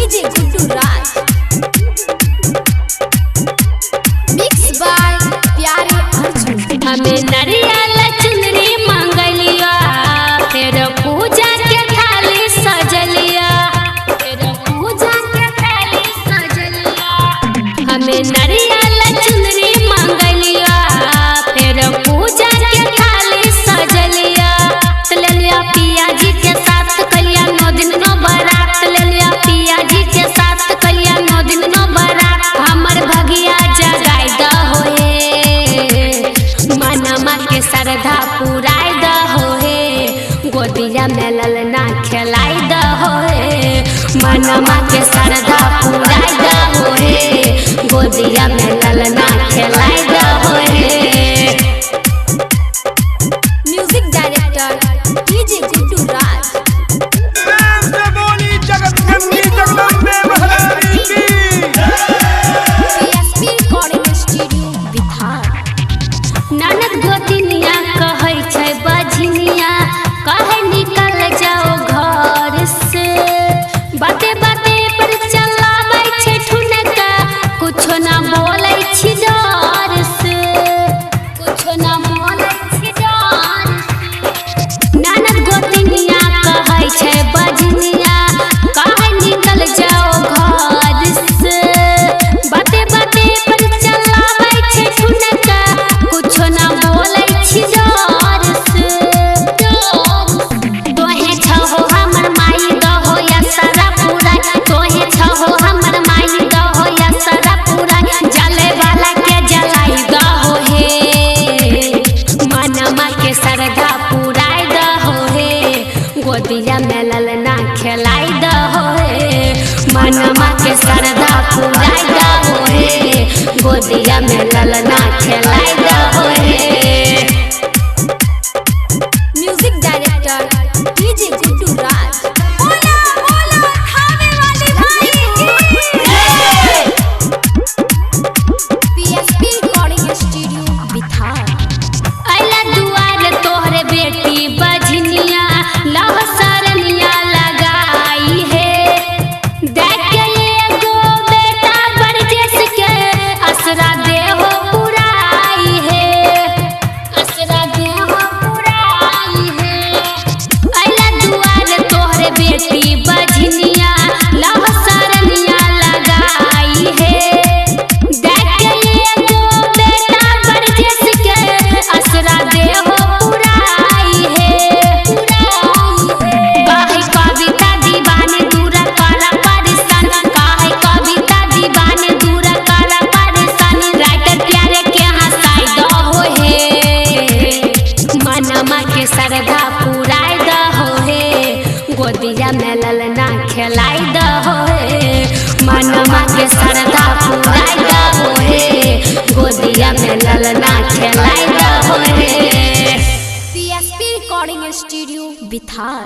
DJ Guddu Raj. Mix by Pyare Arjun. हमें नरियल चुनरी मंगलिया, फिर पूजा के थाली सजलिया, फिर पूजा के थाली सजलिया। हमें नरियल चुनरी मंगलिया, फिर पूजा के थाली सजलिया। लेलिया पिया जी के साथ कलिया 9 दिन 9 बारात, लेलिया पिया जी के साथ कलिया 9 दिन 9 बारात। हमर भगिया जगाई द होए, मनमा के श्रद्धा पुराई द होए, गोदिया में ललना खेलाई द होए। मनमा के श्रद्धा पुराई द होए, गोदिया में ललना खेलाई द होए। Music director DJ Guddu Raj. प्रेम से बोली जगत जननी जगदम्बे महारानी की। PSP recording studio Bihar. ननद गोतिनिया कहै छै बझनिया, कहै निकल जाओ घर से। बाते बाते पर चलाबै छै ठुनका, कुछो ना बोलै छी डर से, कुछो ना बोलै छी डर से। ननद गोतिनिया कहै छै बझनिया, कहै निकल जाओ घर से। बाते बाते पर चलाबै छै ठुनका, कुछो ना बोलै छी डर से। तोहे छहो हमर माई दहो या सारा पूरा, तोहे छहो हमर माई दहो या सारा पूरा। जले वाला के जलाई दहो हे, मनमा के श्रद्धा पुराई दहो हे, गोदिया में ललना खेलाई दहो हे। मनमा के श्रद्धा पुराई दहो हे, गोदिया में ललना खेलाई दहो हे। Music director DJ Guddu Raj. बोला बोला थावे वाले भाई की। PSP recording studio Bihar. अइला दुआर तोहरे बेटी बझनिया, लह सरनिया लगाई है। देख के एगो बेटा बरजेस के असरा देहो पुराई है, असरा देहो पुराई है। अइला दुआर तोहरे बेटी बझनिया, लह सरनिया लगाई है। देख के एगो बेटा बरजेस के असरा देहो पुराई है। काहे कविता दीवाने दूरा काला परेशान, काहे कविता दीवाने दूरा काला परेशान। राइटर प्यारे के हंसाई दहो हे, मनमा के श्रद्धा पुराई दहो हे, गोदिया में ललना खेलाई दहो हे। मनमा के श्रद्धा पुराई दहो हे, गोदिया में ललना खेलाई दहो हे। PSP recording studio Bihar.